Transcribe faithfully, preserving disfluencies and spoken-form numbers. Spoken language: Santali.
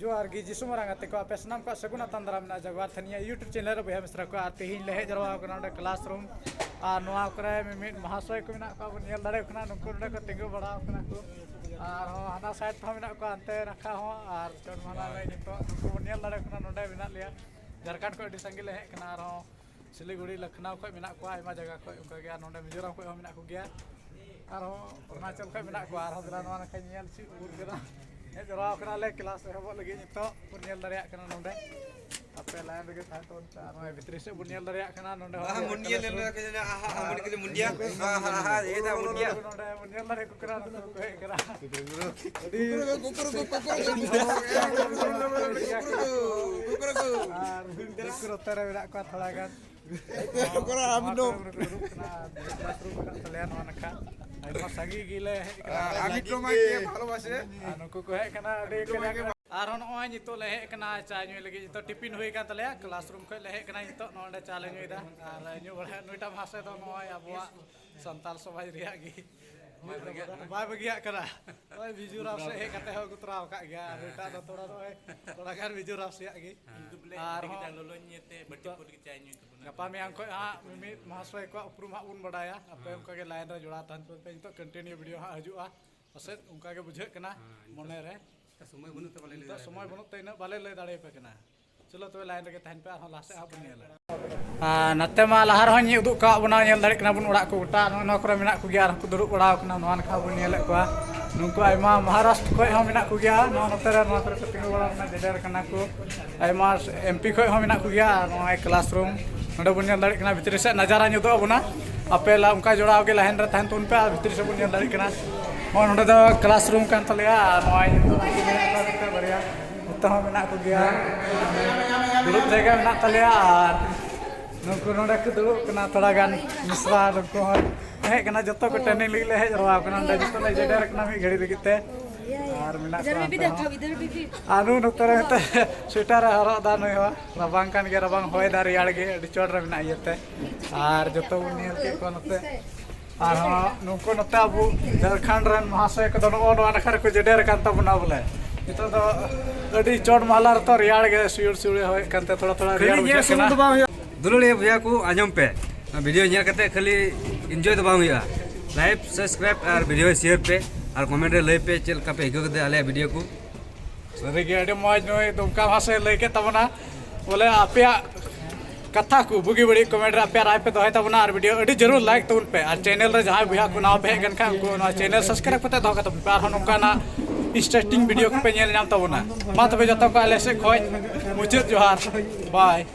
ᱡᱚᱦᱟᱨ ᱜᱮ ᱡᱤᱥᱩ ᱢᱟᱨᱟᱝ ᱜᱟᱛᱮ ᱠᱚ, ᱟᱯᱮ ᱥᱟᱱᱟᱢ ᱠᱚᱣᱟᱜ ᱥᱟᱹᱜᱩᱱ ᱟᱛᱟᱝ ᱫᱟᱨᱟᱢ ᱢᱮᱱᱟᱜᱼᱟ ᱡᱟᱜᱣᱟᱨ ᱛᱷᱟᱹᱱᱤᱭᱟᱹ YouTube ᱪᱮᱱᱮᱞ ᱨᱮ ᱵᱚᱭᱦᱟ ᱢᱤᱥᱨᱟ ᱠᱚ᱾ ᱟᱨ ᱛᱮᱦᱮᱧ ᱞᱮ ᱦᱮᱡ ᱡᱟᱨᱣᱟ ᱟᱠᱟᱱᱟ ᱱᱚᱰᱮ ᱠᱞᱟᱥ ᱨᱩᱢ, ᱟᱨ ᱱᱚᱣᱟ ᱠᱚᱨᱮ ᱢᱤᱢᱤᱫ ᱢᱟᱦᱟᱥᱚᱭ ᱠᱚ ᱢᱮᱱᱟᱜ ᱠᱚᱣᱟ ᱵᱚᱱ ᱧᱮᱞ ᱫᱟᱲᱮᱭᱟᱠᱚ ᱠᱟᱱᱟ, ᱱᱩᱠᱩ ᱱᱚᱰᱮ ᱠᱚ ᱛᱤᱸᱜᱩ ᱵᱟᱲᱟ ᱟᱠᱟᱱᱟ ᱠᱚ᱾ ᱟᱨᱦᱚᱸ ᱦᱟᱱᱟ ᱥᱟᱭᱤᱰ ᱛᱮᱦᱚᱸ ᱢᱮᱱᱟᱜ ᱠᱚᱣᱟ, ᱦᱟᱱᱛᱮ ᱱᱟᱠᱷᱟ ᱦᱚᱸ᱾ ᱟᱨ ᱪᱚᱴ ᱢᱟᱦᱟᱞᱟ ᱨᱮ ᱱᱤᱛᱚᱜ ᱱᱩᱠᱩ ᱵᱚᱱ ᱧᱮᱞ ᱫᱟᱲᱮᱭᱟᱠᱚ ᱠᱟᱱᱟ, ᱱᱚᱰᱮ ᱢᱮᱱᱟᱜ ᱞᱮᱭᱟ᱾ ᱡᱷᱟᱲᱠᱷᱚᱸᱰ ᱠᱷᱚᱱ ᱟᱹᱰᱤ ᱥᱟᱸᱜᱮ ᱞᱮ ᱦᱮᱡ ᱟᱠᱟᱱᱟ᱾ ᱟᱨᱦᱚᱸ ᱥᱤᱞᱤᱜᱩᱲᱤ, ᱞᱚᱠᱷᱱᱚᱣ ᱠᱷᱚᱱ ᱢᱮᱱᱟᱜ ᱠᱚᱣᱟ, ᱟᱭᱢᱟ ᱡᱟᱭᱜᱟ ᱠᱷᱚᱱ ᱚᱱᱠᱟ ᱜᱮ᱾ ᱟᱨ ᱱᱚᱰᱮ ᱢᱤᱡᱳᱨᱟᱢ ᱠᱷᱚᱱ ᱦᱚᱸ ᱢᱮᱱᱟᱜ ᱠᱚᱜᱮᱭᱟ, ᱟᱨᱦᱚᱸ ᱚᱨᱩᱱᱟᱪᱚᱞ ᱠᱷᱚᱱ ᱢᱮᱱᱟᱜ ᱠᱚᱣᱟ᱾ ᱟᱨᱦᱚᱸ ᱫᱮᱞᱟ ᱱᱚᱣᱟ ᱱᱟᱠᱷᱟ ᱧᱮᱞ ᱪᱮᱫ ᱩᱨ ᱠᱟᱱᱟ, ᱦᱮᱡ ᱡᱟᱣᱨᱟ ᱟᱠᱟᱱᱟᱞᱮ ᱠᱞᱟᱥ ᱮᱦᱚᱵᱚᱜ ᱞᱟᱹᱜᱤᱫ᱾ ᱱᱤᱛᱚᱜ ᱵᱚᱱ ᱧᱮᱞ ᱫᱟᱲᱮᱭᱟᱜ ᱠᱟᱱᱟ ᱱᱚᱰᱮ, ᱟᱯᱮ ᱞᱟᱭᱤᱱ ᱨᱮᱜᱮ ᱛᱟᱦᱮᱸ ᱛᱟᱵᱚᱱ ᱯᱮ᱾ ᱟᱨ ᱱᱚᱜᱼᱚᱭ ᱵᱷᱤᱛᱨᱤ ᱥᱮᱫ ᱵᱚᱱ ᱧᱮᱞ ᱫᱟᱲᱮᱭᱟᱜ ᱠᱟᱱᱟ, ᱱᱚᱰᱮ ᱦᱚᱸ ᱟᱦᱟ, ᱢᱩᱱᱰᱤᱭᱟ ᱞᱮ ᱞᱟᱹᱭ ᱠᱮᱫᱟ, ᱟᱦᱟ, ᱟᱦᱟ, ᱢᱩᱱᱰᱤ ᱠᱮᱫᱟ, ᱢᱩᱱᱰᱤᱭᱟ᱾ ᱟᱦᱟ, ᱟᱦᱟ, ᱮᱭ ᱫᱟ ᱢᱩᱱᱰᱤᱭᱟ᱾ ᱱᱚᱰᱮ ᱵᱚᱱ ᱧᱮᱞ ᱫᱟᱲᱮᱭᱟᱠᱚ ᱠᱟᱱᱟ, ᱱᱩᱠᱩ ᱠᱚ ᱦᱮᱡ ᱠᱟᱱᱟ᱾ ᱟᱹᱰᱤ ᱠᱩᱠᱩᱨᱩ, ᱠᱩᱠᱩᱨᱩ, ᱠᱩᱠᱩᱨᱩ, ᱠᱩᱠᱩᱨᱩ᱾ ᱟᱨ ᱱᱩᱠᱩ ᱱᱚᱛᱮ ᱨᱮ ᱢᱮᱱᱟᱜ ᱠᱚᱣᱟ ᱛᱷᱚᱲᱟ ᱜᱟᱱ᱾ ᱠᱚᱨᱟ, ᱟᱢ ᱱᱚᱣᱟ ᱫᱚ᱾ ᱠᱚᱨᱮ ᱠᱚ ᱫᱩᱲᱩᱵ ᱠᱟᱱᱟ, ᱟᱨ ᱱᱤᱛᱚᱜ ᱠᱞᱟᱥ ᱨᱩᱢ ᱢᱮᱱᱟᱜ ᱛᱟᱞᱮᱭᱟ ᱱᱚᱣᱟ ᱱᱟᱠᱷᱟ᱾ ᱟᱭᱢᱟ ᱥᱟᱸᱜᱮ ᱜᱮᱞᱮ ᱦᱮᱡ ᱠᱟᱱᱟ᱾ ᱟᱨ ᱟᱢ ᱫᱚ ᱢᱟ ᱪᱮᱫ ᱵᱷᱟᱞᱚᱵᱟᱥᱮ? ᱟᱨ ᱱᱩᱠᱩ ᱠᱚ ᱦᱮᱡ ᱠᱟᱱᱟ ᱟᱹᱰᱤ ᱠᱟᱡᱟᱠ᱾ ᱟᱨᱦᱚᱸ ᱱᱚᱜᱼᱚᱭ ᱱᱤᱛᱚᱜ ᱞᱮ ᱦᱮᱡ ᱠᱟᱱᱟ ᱪᱟ ᱧᱩᱭ ᱞᱟᱹᱜᱤᱫ᱾ ᱱᱤᱛᱚᱜ ᱴᱤᱯᱷᱤᱱ ᱦᱩᱭ ᱠᱟᱱ ᱛᱟᱞᱮᱭᱟ, ᱠᱞᱟᱥ ᱨᱩᱢ ᱠᱷᱚᱱ ᱞᱮ ᱦᱮᱡ ᱠᱟᱱᱟ᱾ ᱱᱤᱛᱚᱜ ᱱᱚᱰᱮ ᱪᱟ ᱞᱮ ᱧᱩᱭᱮᱫᱟ᱾ ᱟᱨ ᱧᱩ ᱵᱟᱲᱟ ᱱᱩᱭᱴᱟᱜ ᱢᱟᱦᱟᱥᱚᱭ ᱫᱚ ᱱᱚᱜᱼᱚᱭ ᱟᱵᱚᱣᱟᱜ ᱥᱟᱱᱛᱟᱲ ᱥᱚᱢᱟᱡᱽ ᱨᱮᱭᱟᱜ ᱜᱮ ᱵᱟᱭ ᱵᱟᱹᱜᱤᱭᱟᱜ ᱠᱟᱱᱟ᱾ ᱱᱚᱜᱼᱚᱭ ᱢᱤᱡᱳᱨᱟᱢ ᱥᱮᱫ ᱦᱮᱡ ᱠᱟᱛᱮ ᱦᱚᱸ ᱠᱚ ᱛᱚᱨᱟᱣ ᱟᱠᱟᱫ ᱜᱮᱭᱟ᱾ ᱟᱨ ᱱᱩᱭᱴᱟᱜ ᱫᱚ ᱛᱷᱚᱲᱟ ᱫᱚ ᱛᱷᱚᱲᱟ ᱜᱟᱱ ᱢᱤᱡᱳᱨᱟᱢ ᱥᱮᱭᱟᱜ ᱜᱮ᱾ ᱟᱨᱦᱚᱸ ᱞᱚᱞᱚ ᱧᱩᱭ ᱛᱮ ᱵᱟᱹᱴᱤ ᱱᱤᱛᱚᱜ ᱯᱷᱩᱞ ᱜᱮ ᱪᱟᱭ ᱧᱩᱭ ᱛᱟᱵᱚᱱᱟ᱾ ᱜᱟᱯᱟ ᱢᱮᱭᱟᱝ ᱠᱷᱚᱱ ᱦᱟᱸᱜ ᱢᱤᱢᱤᱫ ᱢᱟᱦᱟᱥᱚᱭ ᱠᱚᱣᱟᱜ ᱩᱯᱨᱩᱢ ᱦᱟᱸᱜ ᱵᱚᱱ ᱵᱟᱲᱟᱭᱟ᱾ ᱟᱯᱮ ᱦᱮᱸ᱾ ᱚᱱᱠᱟ ᱜᱮ ᱞᱟᱭᱤᱱ ᱨᱮ ᱡᱚᱲᱟᱣ ᱛᱟᱦᱮᱱ ᱯᱮ᱾ ᱱᱤᱛᱚᱜ ᱠᱚᱱᱴᱤᱱᱤᱭᱩ ᱵᱷᱤᱰᱤᱭᱳ ᱦᱟᱸᱜ ᱦᱤᱡᱩᱜᱼᱟ ᱯᱟᱥᱮᱡ, ᱚᱱᱠᱟ ᱜᱮ ᱵᱩᱡᱷᱟᱹᱜ ᱠᱟᱱᱟ ᱦᱮᱸ, ᱱᱤᱛᱚᱜ ᱢᱚᱱᱮ ᱨᱮ᱾ ᱥᱚᱢᱚᱭ ᱵᱟᱹᱱᱩᱜ ᱛᱮ ᱵᱟᱞᱮ ᱞᱟᱹᱭ ᱱᱤᱛᱚᱜ ᱫᱟᱲᱮᱭᱟᱜ ᱥᱚᱢᱚᱭ ᱠᱟᱱᱟ᱾ ᱵᱟᱹᱱᱩᱜ ᱛᱮ ᱤᱱᱟᱹᱜ ᱵᱟᱞᱮ ᱞᱟᱹᱭ ᱫᱟᱲᱮᱭᱟᱯᱮ ᱠᱟᱱᱟ᱾ ᱪᱚᱞᱚ ᱛᱚᱵᱮ ᱞᱟᱭᱤᱱ ᱨᱮᱜᱮ ᱛᱟᱦᱮᱱ ᱯᱮ, ᱟᱨᱦᱚᱸ ᱞᱟᱦᱟ ᱥᱮᱫ ᱦᱟᱸᱜ ᱵᱚᱱ ᱧᱮᱞᱟ᱾ ᱟᱨ ᱱᱟᱛᱮ ᱢᱟ ᱞᱟᱦᱟ ᱨᱮᱦᱚᱸᱧ ᱩᱫᱩᱜ ᱠᱟᱜ ᱵᱚᱱᱟ, ᱧᱮᱞ ᱫᱟᱲᱮᱭᱟᱜ ᱠᱟᱱᱟ ᱵᱚᱱ ᱚᱲᱟᱜ ᱠᱚ ᱜᱚᱴᱟ ᱱᱚᱜᱼᱚᱭ ᱱᱚᱣᱟ ᱠᱚᱨᱮ ᱢᱮᱱᱟᱜ ᱠᱚᱜᱮᱭᱟ, ᱟᱨᱦᱚᱸ ᱠᱚ ᱫᱩᱲᱩᱵ ᱵᱟᱲᱟ ᱟᱠᱟᱱᱟ᱾ ᱱᱚᱣᱟ ᱱᱟᱠᱷᱟ ᱵᱚᱱ ᱧᱮᱞᱮᱫ ᱠᱚᱣᱟ, ᱱᱩᱠᱩ ᱟᱭᱢᱟ ᱢᱚᱦᱟᱨᱟᱥᱴᱨ ᱠᱷᱚᱱ ᱦᱚᱸ ᱢᱮᱱᱟᱜ ᱠᱚᱜᱮᱭᱟ᱾ ᱱᱚᱣᱟ ᱱᱚᱛᱮ ᱨᱮ ᱱᱚᱣᱟ ᱠᱚᱨᱮ ᱠᱚ ᱛᱤᱸᱜᱩ ᱵᱟᱲᱟ ᱟᱠᱟᱱᱟ, ᱡᱮᱰᱮᱨ ᱠᱟᱱᱟ ᱠᱚ᱾ ᱟᱭᱢᱟ ᱮᱢ ᱯᱤ ᱠᱷᱚᱱ ᱦᱚᱸ ᱢᱮᱱᱟᱜ ᱠᱚᱜᱮᱭᱟ᱾ ᱟᱨ ᱱᱚᱜᱼᱚᱭ ᱠᱞᱟᱥ ᱨᱩᱢ ᱱᱚᱰᱮ ᱵᱚᱱ ᱧᱮᱞ ᱫᱟᱲᱮᱭᱟᱜ ᱠᱟᱱᱟ, ᱵᱷᱤᱛᱨᱤ ᱥᱮᱫ ᱱᱟᱡᱟᱨᱟ ᱧᱮᱞᱚᱜ ᱟᱵᱚᱱᱟ᱾ ᱟᱯᱮ ᱞᱟ ᱚᱱᱠᱟ ᱡᱚᱲᱟᱣ ᱜᱮ ᱞᱟᱭᱤᱱ ᱨᱮ ᱛᱟᱦᱮᱱ ᱛᱟᱵᱚᱱ ᱯᱮ᱾ ᱟᱨ ᱵᱷᱤᱛᱨᱤ ᱥᱮᱫ ᱵᱚᱱ ᱧᱮᱞ ᱫᱟᱲᱮᱭᱟᱜ ᱠᱟᱱᱟ, ᱱᱚᱜᱼᱚᱭ ᱱᱚᱰᱮ ᱫᱚ ᱠᱞᱟᱥ ᱨᱩᱢ ᱠᱟᱱ ᱛᱟᱞᱮᱭᱟ᱾ ᱟᱨ ᱱᱚᱜᱼᱚᱭ ᱱᱤᱛᱚᱜ ᱵᱟᱨᱭᱟ ᱱᱚᱛᱮ ᱦᱚᱸ ᱢᱮᱱᱟᱜ ᱠᱚᱜᱮᱭᱟ, ᱫᱩᱲᱩᱵ ᱡᱟᱭᱜᱟ ᱢᱮᱱᱟᱜ ᱛᱟᱞᱮᱭᱟ᱾ ᱟᱨ ᱱᱩᱠᱩ ᱱᱚᱰᱮ ᱠᱚ ᱫᱩᱲᱩᱵ ᱠᱟᱱᱟ ᱛᱷᱚᱲᱟ ᱜᱟᱱ ᱢᱤᱥᱨᱟ, ᱱᱩᱠᱩ ᱦᱚᱸ ᱦᱮᱡ ᱠᱟᱱᱟ, ᱡᱚᱛᱚ ᱠᱚ ᱴᱨᱮᱱᱤᱝ ᱞᱟᱹᱜᱤᱫ ᱞᱮ ᱦᱮᱡ ᱡᱟᱣᱨᱟ ᱠᱟᱱᱟ᱾ ᱱᱚᱰᱮ ᱡᱚᱛᱚ ᱞᱮ ᱡᱮᱰᱮᱨ ᱠᱟᱱᱟ ᱢᱤᱫ ᱜᱷᱟᱹᱲᱤ ᱞᱟᱹᱜᱤᱫ ᱛᱮ᱾ ᱟᱨ ᱢᱮᱱᱟᱜ ᱠᱚᱣᱟ ᱚᱱᱛᱮ ᱦᱚᱸ᱾ ᱟᱨ ᱱᱩᱭ ᱱᱚᱛᱮ ᱨᱮ ᱢᱤᱫᱴᱮᱱ ᱥᱩᱭᱮᱴᱟᱨ ᱮ ᱦᱚᱨᱚᱜ ᱮᱫᱟ, ᱱᱩᱭ ᱦᱚᱸ ᱨᱟᱵᱟᱝ ᱠᱟᱱ ᱜᱮᱭᱟ, ᱨᱟᱵᱟᱝ ᱦᱚᱭ ᱫᱟᱭ ᱨᱮᱭᱟᱲ ᱜᱮ, ᱟᱹᱰᱤ ᱪᱚᱴ ᱨᱮ ᱢᱮᱱᱟᱜ ᱤᱭᱟᱹᱛᱮ᱾ ᱟᱨ ᱡᱚᱛᱚ ᱵᱚᱱ ᱧᱮᱞ ᱠᱮᱫ ᱠᱚᱣᱟ ᱱᱚᱛᱮ᱾ ᱟᱨᱦᱚᱸ ᱱᱩᱠᱩ ᱱᱚᱛᱮ ᱟᱵᱚ ᱡᱷᱟᱲᱠᱷᱚᱸᱰ ᱨᱮᱱ ᱢᱚᱦᱟᱥᱚᱭ ᱠᱚᱫᱚ ᱱᱚᱜᱼᱚ ᱱᱚᱣᱟ ᱱᱟᱠᱷᱟ ᱨᱮᱠᱚ ᱡᱮᱰᱮᱨ ᱟᱠᱟᱱ ᱛᱟᱵᱚᱱᱟ ᱵᱚᱞᱮ᱾ ᱱᱤᱛᱚᱜ ᱫᱚ ᱟᱹᱰᱤ ᱪᱚᱴ ᱢᱟᱦᱞᱟ ᱨᱮᱛᱚ ᱨᱮᱭᱟᱲ ᱜᱮ, ᱥᱩᱭᱩᱲ ᱥᱩᱭᱩᱲ ᱦᱚᱭᱮᱫ ᱠᱟᱱᱛᱮ ᱛᱷᱚᱲᱟ ᱛᱷᱚᱲᱟ ᱨᱮᱭᱟᱲ ᱵᱩᱡᱷᱟᱹᱜ ᱠᱟᱱᱟ᱾ ᱫᱩᱞᱟᱹᱲᱤᱭᱟᱹ ᱵᱚᱭᱦᱟ ᱠᱚ, ᱟᱸᱡᱚᱢ ᱯᱮ, ᱱᱚᱣᱟ ᱵᱷᱤᱰᱤᱭᱳ ᱧᱮᱞ ᱠᱟᱛᱮ ᱠᱷᱟᱹᱞᱤ ᱤᱱᱡᱚᱭ ᱫᱚ ᱵᱟᱝ ᱦᱩᱭᱩᱜᱼᱟ᱾ ᱞᱟᱭᱤᱠ, ᱥᱟᱵᱥᱠᱨᱟᱭᱤᱵ ᱟᱨ ᱵᱷᱤᱰᱤᱭᱳ ᱥᱮᱭᱟᱨ ᱯᱮ ᱟᱨ ᱠᱚᱢᱮᱱᱴ ᱨᱮ ᱞᱟᱹᱭ ᱯᱮ ᱪᱮᱫ ᱞᱮᱠᱟ ᱯᱮ ᱟᱹᱭᱠᱟᱹᱣ ᱠᱮᱫᱟ ᱟᱞᱮᱭᱟᱜ ᱵᱷᱤᱰᱤᱭᱳ ᱠᱚ᱾ ᱥᱟᱹᱨᱤᱜᱮ ᱟᱹᱰᱤ ᱢᱚᱡᱽ ᱱᱩᱭ ᱫᱩᱢᱠᱟ ᱢᱟᱦᱟᱥᱚᱭ ᱞᱟᱹᱭ ᱠᱮᱫ ᱛᱟᱵᱚᱱᱟ᱾ ᱵᱚᱞᱮ ᱟᱯᱮᱭᱟᱜ ᱠᱟᱛᱷᱟ ᱠᱚ ᱵᱩᱜᱤ ᱵᱟᱹᱲᱤᱡ ᱠᱚᱢᱮᱱᱴ ᱨᱮ ᱟᱯᱮᱭᱟᱜ ᱨᱟᱭ ᱯᱮ ᱫᱚᱦᱚᱭ ᱛᱟᱵᱚᱱᱟ ᱟᱨ ᱵᱷᱤᱰᱤᱭᱳ ᱟᱹᱰᱤ ᱡᱟᱹᱨᱩᱲ ᱞᱟᱭᱤᱠ ᱛᱟᱵᱚᱱ ᱯᱮ ᱟᱨ ᱪᱮᱱᱮᱞ ᱨᱮ ᱡᱟᱦᱟᱸᱭ ᱵᱚᱭᱦᱟ ᱠᱚ ᱱᱟᱣᱟ ᱯᱮ ᱦᱮᱡ ᱟᱠᱟᱱ ᱠᱷᱟᱱ ᱩᱱᱠᱩ ᱱᱚᱣᱟ ᱪᱮᱱᱮᱞ ᱥᱟᱵᱥᱠᱨᱟᱭᱤᱵ ᱠᱟᱛᱮ ᱫᱚᱦᱚ ᱠᱟᱛᱟᱵᱚᱱ ᱯᱮ, ᱟᱨᱦᱚᱸ ᱱᱚᱝᱠᱟᱱᱟᱜ ᱤᱱᱴᱟᱨᱮᱥᱴᱤᱝ ᱵᱷᱤᱰᱤᱭᱳ ᱠᱚᱯᱮ ᱧᱮᱞ ᱧᱟᱢ ᱛᱟᱵᱚᱱᱟ᱾ ᱢᱟ ᱛᱚᱵᱮ ᱡᱚᱛᱚ ᱠᱚ ᱟᱞᱮ ᱥᱮᱫ ᱠᱷᱚᱱ ᱢᱩᱪᱟᱹᱫ ᱡᱚᱦᱟᱨ, ᱵᱟᱭ᱾